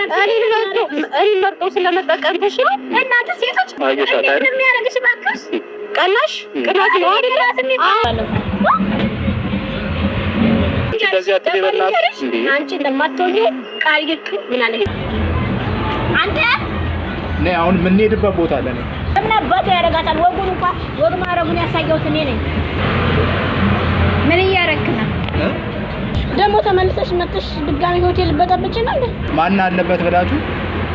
እኔን መርጦ ስለመጣ ቀንተሽ ነው እናንተ ሴቶች የሚያደርግሽ እባክሽ ቀናሽ ቅናት ነው አይደል? አንቺ እንደማትሆኚ ቃል ምን አለ አንተ ነይ አሁን የምንሄድበት ቦታ አለ። ምን አባቱ ያደርጋታል? ወጉን እንኳን ወግ ማረጉን ያሳየሁት እኔ ነኝ። ምን እያደረክ ነው ደግሞ? ተመልሰሽ መጥተሽ ድጋሚ ሆቴል በጠብጭ ነው እንዴ? ማን አለበት ብላችሁ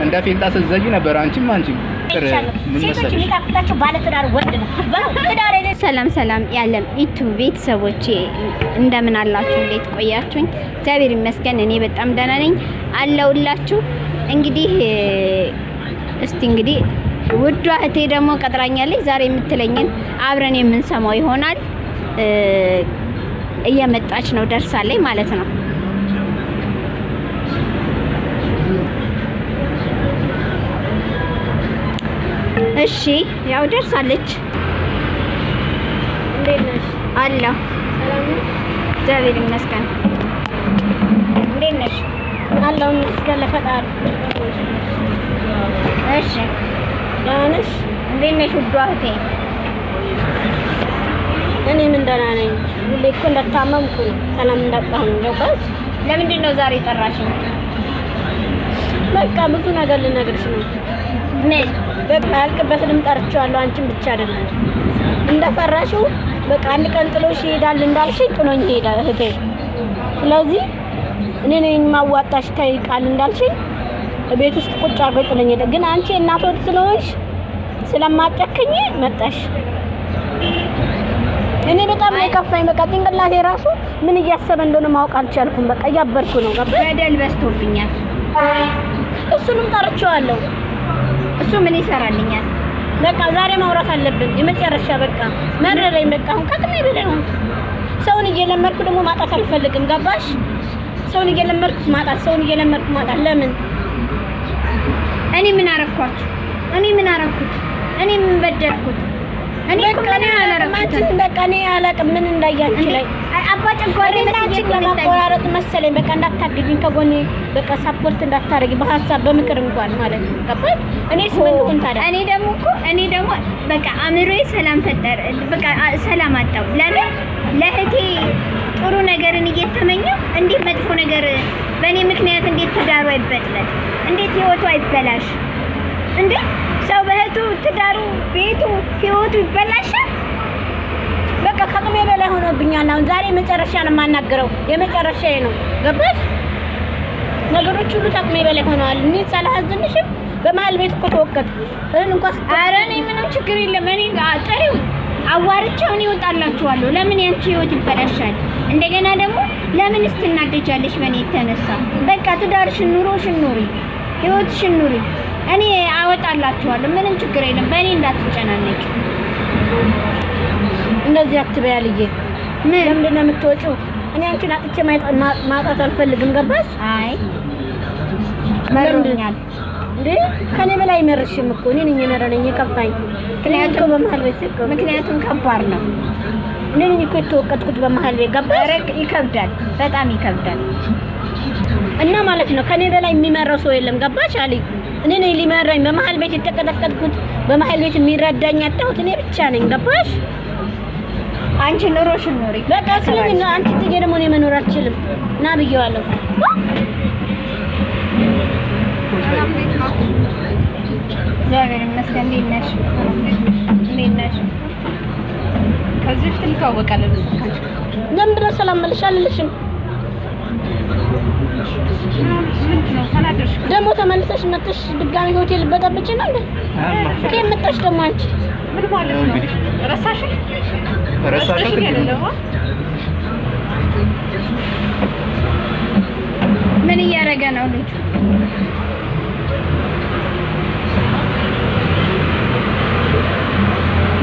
እንደ ፌንጣ ስትዘይ ነበር። አንቺም አንቺም ሴቶች የሚጣፍጣቸው ባለትዳር ወንድ ነው። ሰላም ሰላም፣ የዓለም ኢቱ ቤተሰቦቼ እንደምን አላችሁ? እንዴት ቆያችሁኝ? እግዚአብሔር ይመስገን እኔ በጣም ደህና ነኝ አለሁላችሁ። እንግዲህ እስቲ እንግዲህ ውዷ እህቴ ደግሞ ቀጥራኛለች። ዛሬ የምትለኝን አብረን የምንሰማው ይሆናል። እየመጣች ነው፣ ደርሳለች ማለት ነው። እሺ ያው ደርሳለች። እንዴት ነሽ? አለሁ እግዚአብሔር ይመስገን። እንዴት ነሽ? አለሁ ይመስገን ለፈጣሪ። እሺ ደህና ነሽ? እንዴት ነሽ ውዷ እህቴ? እኔ ምን ደህና ነኝ። ሁሌ እኮ እንደታመምኩ ነው፣ ሰላም እንዳጣሁ ነው። ገባሽ? ለምንድን ነው ዛሬ ጠራሽኝ? በቃ ብዙ ነገር ልነግርሽ ነው። ምን? በቃ ያልቅበትንም ጠርቼዋለሁ። አንቺን ብቻ አይደለም እንደፈራሽው በቃ አንድ ቀን ጥሎሽ ይሄዳል እንዳልሽኝ ጥሎኝ ይሄዳል እህቴ። ስለዚህ እኔ ነኝ ማዋጣሽ ተይ ቃል እንዳልሽኝ ቤት ውስጥ ቁጭ አድርጎ ጥሎኝ ሄደ። ግን አንቺ እናት ወድ ስለሆንሽ ስለማጨክኝ መጣሽ። እኔ በጣም ነው የከፋኝ። በቃ ጭንቅላቴ ራሱ ምን እያሰበ እንደሆነ ማወቅ አልቻልኩም። በቃ እያበድኩ ነው። ገባሽ? በደል በዝቶብኛል። እሱንም ጠርቼዋለሁ። እሱ ምን ይሰራልኛል? በቃ ዛሬ ማውራት አለብን። የመጨረሻ በቃ መረረኝ። በቃ አሁን ከአቅሜ በላይ ሆንኩ። ሰውን እየለመድኩ ደግሞ ማጣት አልፈልግም። ገባሽ? ሰውን እየለመድኩ ማጣት፣ ሰውን እየለመድኩ ማጣት ለምን? እኔ ምን አረኳችሁ? እኔ ምን አረኩት? እኔ ምን በደልኩት? እኔ እኮ ምንም አላረኩትም። በቃ እኔ አላቅም ምን እንዳያንቺ ላይ አባ ጨጓሬ አንቺን ለማቆራረጥ መሰለኝ። በቃ እንዳታግጂኝ ከጎኔ በቃ support እንዳታረጊ በሀሳብ በምክር እንኳን ማለት ነው። ገባሽ? እኔስ ምን ልሁን ታዲያ? እኔ ደግሞ እኮ እኔ ደግሞ በቃ አእምሮዬ ሰላም ፈጠረ። በቃ ሰላም አጣው። ለምን ለእህቴ ጥሩ ነገርን እየተመኘው እንዴት መጥፎ ነገር በእኔ ምክንያት እንዴት ትዳሩ አይበጥበጥ? እንዴት ህይወቱ አይበላሽ? እንዴ ሰው በእህቱ ትዳሩ፣ ቤቱ፣ ህይወቱ ይበላሻል? በቃ ከአቅሜ በላይ ሆኖብኛል። አሁን ዛሬ መጨረሻ ነው የማናገረው፣ የመጨረሻዬ ነው። ገባሽ? ነገሮች ሁሉ ከአቅሜ በላይ ሆነዋል። እኔ ሳላዝንሽም በመሀል ቤት እኮ ተወቀጥኩ። እህል እንኳን ኧረ እኔ ምንም ችግር የለም። እኔ ጥሪው አዋርቼው እኔ እወጣላችኋለሁ። ለምን ያንቺ ህይወት ይበላሻል? እንደገና ደግሞ ለምን ስትናደጃለሽ በእኔ የተነሳ? በቃ ትዳርሽን፣ ኑሮሽን ኑሪ፣ ህይወትሽን ኑሪ። እኔ አወጣላችኋለሁ። ምንም ችግር የለም። በእኔ እንዳትጨናነቂ። እንደዚህ አትበያ ልዬ። ምን ለምንድን ነው የምትወጪው? እኔ አንቺን አጥቼ ማጣት አልፈልግም። ገባሽ? አይ መሮኛል እንዴ ከኔ በላይ አይመርሽም እኮ እኔ ነኝ የመረረኝ የከፋኝ። ምክንያቱም በመሀል ቤት ምክንያቱም ከባድ ነው። እኔ ነኝ እኮ የተወቀጥኩት በመሀል ቤት። ገባሽ? ኧረ ይከብዳል፣ በጣም ይከብዳል። እና ማለት ነው ከኔ በላይ የሚመራው ሰው የለም። ገባሽ አለኝ። እኔ ነኝ ሊመራኝ በመሀል ቤት የተቀጠቀጥኩት፣ በመሀል ቤት የሚረዳኝ ያጣሁት እኔ ብቻ ነኝ። ገባሽ? አንቺ ኑሮሽን ኑሪ። በቃ ስለዚህ ነው አንቺ ጥዬ ደግሞ እኔ መኖር አልችልም ና ብዬዋለሁ። እግዚአብሔር ይመስገን። እንዴት ነሽ? እንዴት ነሽ? ከዚህ በፊት እንተዋወቃለን። ለምንድን ነው ሰላም መልሽ አልልሽም? ምንድን ነው ተናደርሽ? ደግሞ ተመልሰሽ መጥተሽ ድጋሚ ሆቴል በጠብጭ ነው እንዴ? ከየት መጣሽ ደግሞ አንቺ? ምን ማለት ነው? ረሳሽኝ? ረሳሻት እንዴ? አይደለም? ምን እያደረገ ነው ልጁ?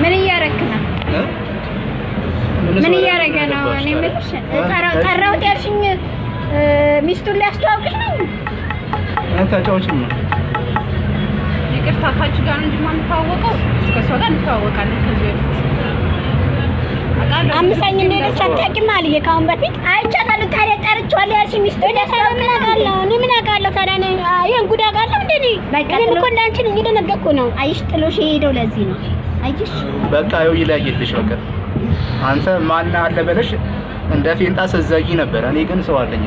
ምን እያደረክ ነው? ምን እያደረገ ነው? እኔ የምልሽ ጠራሁት ያልሽኝ ሚስቱን ሊያስተዋውቅሽ ነው? ታጫዎች ነው። ይቅርታ ካንቺ ጋር ነው እንጂ የማንተዋወቀው ከእሷ ጋር እንተዋወቃለን ከዚህ በፊት አምሳኝ እንደሄደች አታውቂም አልዬ ከአሁን በፊት አይቻታለሁ። ታዲያ ጠርቼዋለሁ ያልሽኝ ሚስቱን እኔ ታዲያ ምን አውቃለሁ? እኔ ምን አውቃለሁ ታዲያ? እኔ ይሄን ጉድ እንዴ እኔ? በቃ እኔም ጥሎ- እኮ እንዳንቺ ነኝ፣ እየደነገጥኩ ነው። አይሽ ጥሎሽ የሄደው ለዚህ ነው። አይሽ በቃ ይኸው ይለይልሽ። በቃ አንተ ማን አለ ብለሽ እንደ ፌንጣ ስትዘይ ነበር። እኔ ግን ሰው አለኝ።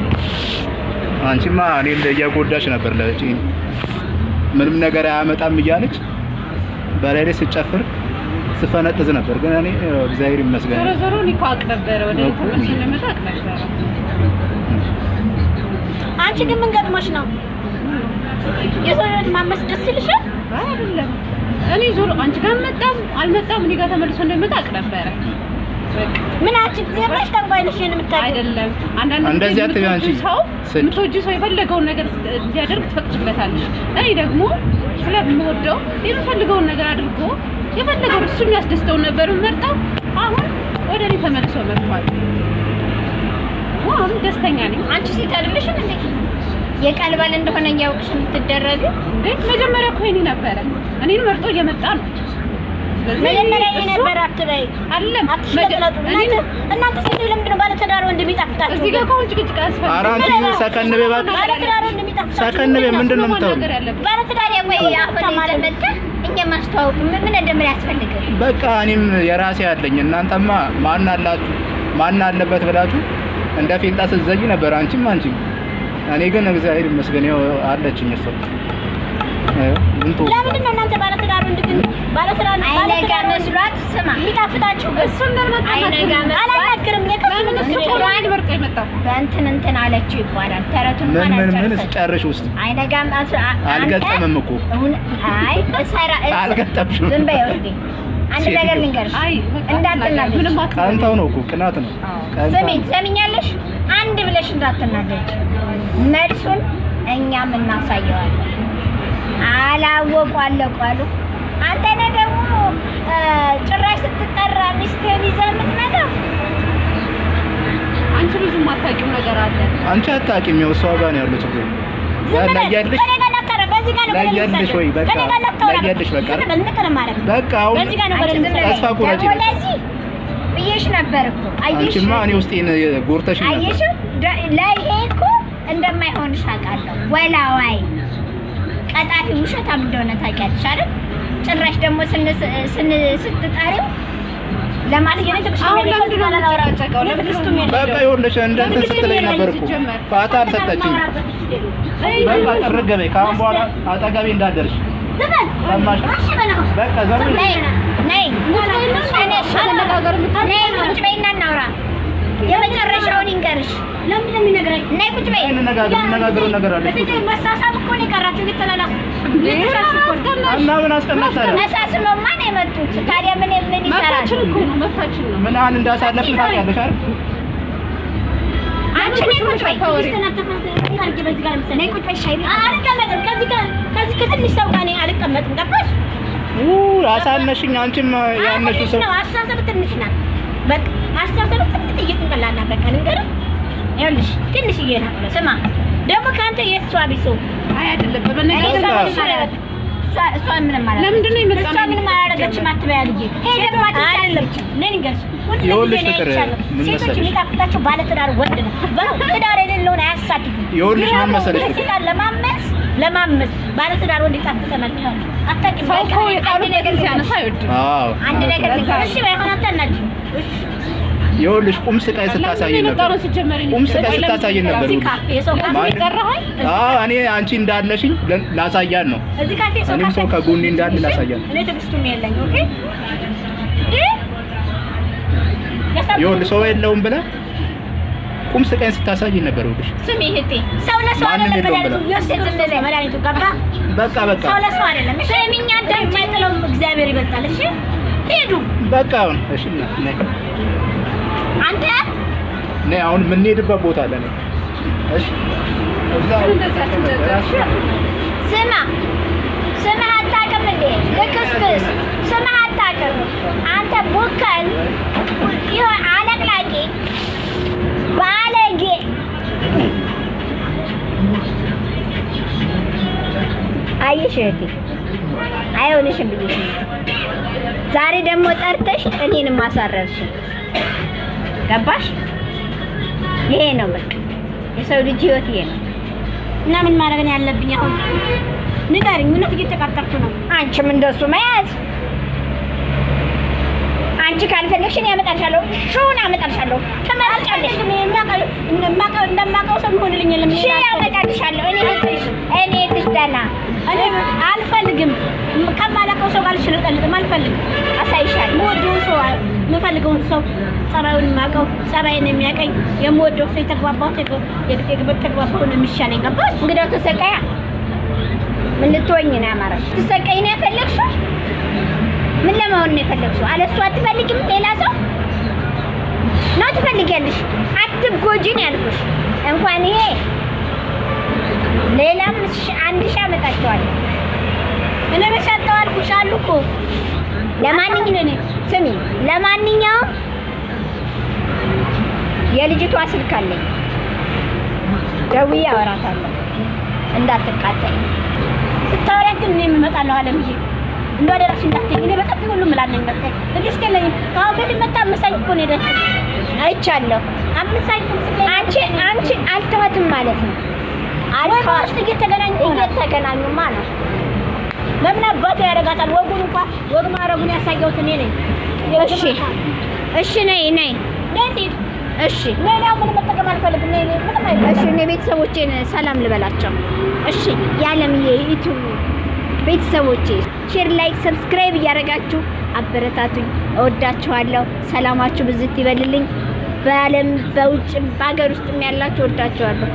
አንቺማ እኔን እየጎዳሽ ነበር። ለእጪ ምንም ነገር አያመጣም እያለች በላይ ላይ ስጨፍር ስፈነጥዝ ነበር። ግን እኔ እግዚአብሔር ይመስገን ዞሮ ዞሮ እኔ እኮ አውቅ ነበረ ወደ እኔ ተመልሶ እንደመጣ አውቅ ነበረ። አንቺ ግን ምን ገጥሞሽ ነው? የሰው ህይወት ማመስ ደስ ይልሻል? አይ አይደለም፣ እኔ ዞሮ አንቺ ጋር መጣም አልመጣም እኔ ጋር ተመልሶ እንደመጣ አውቅ ነበረ። በቃ ምን አንቺ እግዚአብሔር ጠንቋይ ነሽ ይሄን የምታውቂው? አይደለም አንዳንድ ጊዜ እንደዚህ አትበይ አንቺ። የምትወጂው ሰው ስድ። የምትወጂው ሰው የፈለገውን ነገር እንዲያደርግ ትፈቅጂለታለሽ። እኔ ደግሞ ስለምወደው የምፈልገውን ነገር አድርጎ የፈለገውን እሱ የሚያስደስተውን ነበር የምመርጠው። አሁን ወደ እኔ ተመልሶ መጥቷል። አሁን ደስተኛ ነኝ። አንቺ ሴት አይደለሽም እንዴ? የቃል ባል እንደሆነ እያወቅሽ የምትደረጊው እንዴ መጀመሪያ እኮ የእኔ ነበረ። እኔን መርጦ እየመጣ ነው። ስለዚህ መጀመሪያ ይሄ እሱ ነበር አትበይ። አይደለም አትሽለጥለጡ። እኔን እናንተ ሴቶች ለምንድን ነው ባለትዳር ወንድ የሚጣፍጣችሁ? እዚህ ጋር ከሆነ ጭቅጭቅ አያስፈልግም። ኧረ አንቺ ሰከን በይ እባክሽ። ባለትዳር ወንድ የሚጣፍጣችሁ ሰከን በይ። ምንድን ነው የምታወሪው? መናገር ያለብሽ ባለትዳር ታዲያ ቆይ አሁን ይዘህ መጥተህ እኛ ማስተዋወቅ ምን እንደምን ያስፈልግህ? በቃ እኔም የራሴ አለኝ። እናንተማ ማን አላችሁ ማን አለበት ብላችሁ እንደ ፌንጣ ስትዘይ ነበር። አንቺም አንቺም። እኔ ግን እግዚአብሔር ይመስገን ይኸው አለችኝ እሷ። ይኸው ምን ትወጣ? ለምንድን ነው እናንተ ባለትዳር ወንድ ግን ባለትዳር አይነጋ ባለትዳር ወንድ መስሏት ስማ፣ የሚጣፍጣችሁ ግን? እሱን ለምን አይነጋ አታናግሪም? መስሏት አላናግርም። እኔ ከሱ ለምን እሱ እኮ ነው እኔን መርጦ የመጣው። በእንትን እንትን አለችው ይባላል። ተረቱን ምን እንኳን ምን ምን አልጨረሰችም። ጨርሽ ውስጥ አይነጋም አልገጠምም እኮ አይ እሰራ አልገጠምሽም። ዝም በይ ወርዴ። አንድ ሴትዮ። ነገር ልንገርሽ፣ አይ በቃ እንዳትናደጂ። ምንም አትበል። ቀንተው ነው እኮ ቅናት ነው። አዎ። ቀንተው ስሚ፣ ትሰሚኛለሽ? አንድ ብለሽ እንዳትናደጂ። መልሱን እኛም እናሳየዋለን። አላወቁ አለቁ አሉ። አንተ ነህ ደግሞ ጭራሽ ስትጠራ ሚስትህን ይዘህ የምትመጣው። አንቺ ብዙ የማታውቂው ነገር አለ። አንቺ አታውቂም። ያው እሷ ጋር ነው ያለው ችግሩ። ዝም በል። ለያልሽ ከእኔ ጋር ላታወራ፣ በዚህ ጋር ነው ገደል ለያልሽ የምትሰደው። ወይ በቃ ከእኔ ጋር ላታወራ፣ ለያልሽ በቃ ዝም በል፣ ንቅር ማለት ነው። በቃ አሁን በዚህ ጋር ነው አንቺ ገደል ዝም በይ። የምትሰደው። ተስፋ ቁረጪ። ደግሞ ለዚህ ብዬሽ ነበር እኮ አየሽ፣ አንቺማ እኔ ውስጤን ጎርተሽ ነበር። አየሽ፣ ለይሄ እኮ እንደማይሆንሽ አውቃለሁ። ወላዋይ ቀጣፊ ውሸታም እንደሆነ ታውቂያለሽ አይደል? ጭራሽ ደግሞ ስትጠሪው ለማለት አሁን ለምንድን ነው የምትጨቃጨቀው? ለምንድን ነው በቃ ይኸውልሽ እንደ እንትን ስትለኝ ነበር እኮ ፋታ አልሰጠችኝም። በቃ ጥርግ በይ። ከአሁን በኋላ አጠገቤ እንዳትደርሽ። ዝም በል። ሰማሽ? እሺ በል አሁን። በቃ ዘር በይ። ነይ ነይ ተነሽ፣ ነይ ቁጭ በይና እናውራ። የመጨረሻውን ይንገርሽ። ለምንድን ነው የሚነግረኝ? ነይ ቁጭ በይ። እንነጋገር የምንነጋገረው ነገር አለ። በተለይ መሳሳብ እኮ ነው የቀራችሁ። እየተላላኩ እየተሳሱ እኮ ነው። እና ምን አስቀናሽ ታዲያ? ተሳስመውማ ነው የመጡት። ታዲያ ምን ምን ይሰራል? መብታችን እኮ ነው፣ መብታችን ነው። ምን ያህል እንዳሳለፍን ታውቂያለሽ አይደል? አንቺ ነይ ቁጭ በይ። ትዕግስትን አትፍራት። አድርጌ በዚህ ጋር የምትሰደው። ነይ ቁጭ በይ። ሻይ ቤት አልቀመጥም። ከዚህ ጋር ከዚህ ከትንሽ ሰው ጋር እኔ አልቀመጥም። ገባሽ? ኡ አሳነሽኝ። አንቺም ያነሽው ትንሽ ሰው ነው አስተሳሰብ ትንሽ ናት። በቃ አስተሳሰብ ትንሽዬ ጭንቅላት ናት። በቃ ልንገርህ፣ ይኸውልሽ፣ ትንሽዬ ናት። በቃ ስማ ደግሞ ከአንተ የእሷ ቢሶ አይ አይደለም፣ እኔ በመነጋገር እሷ በቃ ምንም አላደረገችም። እሷ ምንም አላደረገችም። ለምንድን ነው የመጣው? እሷ ምንም አላደረገችም አትበያ ልጄ። ሄደማ አይደለም ነይ ልንገርሽ፣ ሁል ጊዜ ይኸውልሽ እኔ ፍቅር፣ አይቻለሁ። ምን ሴቶች መሰለሽ? የሚጣፍጣቸው ባለትዳር ወንድ ነው። ትዳር የሌለውን አያሳድጉም። ይኸውልሽ ምን መሰለሽ ፍቅር፣ ሴጣን ለማመስ ለማመስ ባለትዳር ወንድ ይጣፍጠናል ይላሉ። አታውቂም። ሰው በቃ እኮ የጣሉበትን ሲያነሳ አይወድም። አዎ አንድ ነገር ልንገርሽ። እሺ ባይሆን አታናጅ። እሺ ይኸውልሽ ቁም ስቃይ ስታሳይ ለምንድን ነው ነበር። የመጣው ነው ሲጀመር? እኔ ቁም ስቃይ ቆይ ለምን ስታሳይ ነበር። እዚህ ካፌ የሰው ካፌ ማን- የጠራኸኝ? አዎ እኔ አንቺ እንዳለሽኝ ላሳያን ነው። እዚህ ካፌ ሰው እኔም ሰው ካፌ ከጎኔ እንዳለ ላሳያን ነው። እኔ ትዕግስቱም የለኝ። okay እ ይኸውልሽ ሰው የለውም ብለህ ቁም ስቃይን ስታሳይ ነበር። ይኸውልሽ ስሚ እህቴ፣ ሰው ለሰው ማንም አይደለም የለውም መድኃኒቱ፣ ብለህ። ኢየሱስ ክርስቶስ ነው መድኃኒቱ። ገባ? በቃ በቃ ሰው ለሰው አይደለም። እሺ ስሚኝ አዳምጪኝ። የማይጥለውም እግዚአብሔር ይበልጣል። እሺ ሄዱ። በቃ አሁን እሺ ነይ አንተ ነይ፣ አሁን የምንሄድበት ቦታ አለ። ነይ እሺ እዛ እንደዚህ አትንጨርጨር። ስማ፣ ስምህ አታውቅም እንዴ? ልክስክስ ስምህ አታውቅም አንተ ቡከን፣ ይኸው አለቅላቂ ባለጌ። አየሽ እህቴ፣ አይሆንሽም ብዬሽ ነው። ዛሬ ደግሞ ጠርተሽ እኔንም አሳረርሽኝ። ገባሽ? ይሄ ነው በቃ የሰው ልጅ ህይወት ይሄ ነው። እና ምን ማድረግ ነው ያለብኝ አሁን? ንገሪኝ። እውነት እየተቃጠልኩ ነው። አንቺም እንደሱ መያዝ አንቺ ካልፈለግሽ እኔ አመጣልሻለሁ። ሺውን አመጣልሻለሁ። ትመርጫለሽ። እንደማውቀው ሰው የሚሆንልኝ የለም። ሺ አመጣልሻለሁ። እኔ እህትሽ እኔ እህትሽ ደህና እኔ አልፈልግም። ከማላውቀው ሰው ጋር ልሽልጠልጥም አልፈልግም። አሳይሻለሁ። የምወደውን ሰው የምፈልገውን ሰው ጸባዩን የማውቀው ጸባይን የሚያውቀኝ የምወደው ሰው የተግባባሁት የተግባባሁ ነው የሚሻለኝ። ገባሽ? እንግዲያው ተሰቃያ ምን ልትሆኝ ነው ያማረሽ? ትሰቃይ ነው የፈለግሽው? ምን ለመሆን ነው የፈለግሽው? አለሱ አትፈልጊም? ሌላ ሰው ነው ትፈልጊያለሽ? አትጎጂ ነው ያልኩሽ። እንኳን ይሄ ሌላም 1000 አመጣቸዋለሁ። እኔ በሻጣው አልኩሽ አሉ እኮ። ለማንኛውም ስሚ፣ ለማንኛውም የልጅቷ ስልክ አለኝ፣ ደውዬ አወራታለሁ። እንዳትቃጠኝ። ስታወሪያት ግን እኔም እመጣለሁ አለምዬ። እንደው አደራሽ እንዳትይኝ። እኔ በጣም ሁሉም እላለኝ። በቃ ትዕግስት የለኝም። ከአሁን በፊት መታ አምሳኝ እኮ ነው የሄደችው። አይቻለሁ። አምሳኝ አንቺ አንቺ አልተዋትም ማለት ነው። ወይ በውስጥ እየተገናኙ ይሆናል። እየተገናኙማ ነው። ለምን አባቱ ያደርጋታል? ወጉን እንኳን ወግ ማዕረጉን ያሳየሁት እኔ ነኝ። እሺ እሺ፣ ነይ ነይ። ነይ እንሂድ። እሺ ነይ፣ ነይ፣ ምንም መጠቀም አልፈልግም። ነይ ነይ፣ ምንም አይደለም። እሺ፣ እኔ ቤተሰቦቼን ሰላም ልበላቸው። እሺ፣ የዓለምዬ ዩቲዩብ ቤተሰቦቼ share፣ like፣ subscribe እያደረጋችሁ አበረታቱኝ። እወዳችኋለሁ። ሰላማችሁ ብዝት ይበልልኝ። በዓለም በውጭም በሀገር ውስጥም ያላችሁ እወዳችኋለሁ።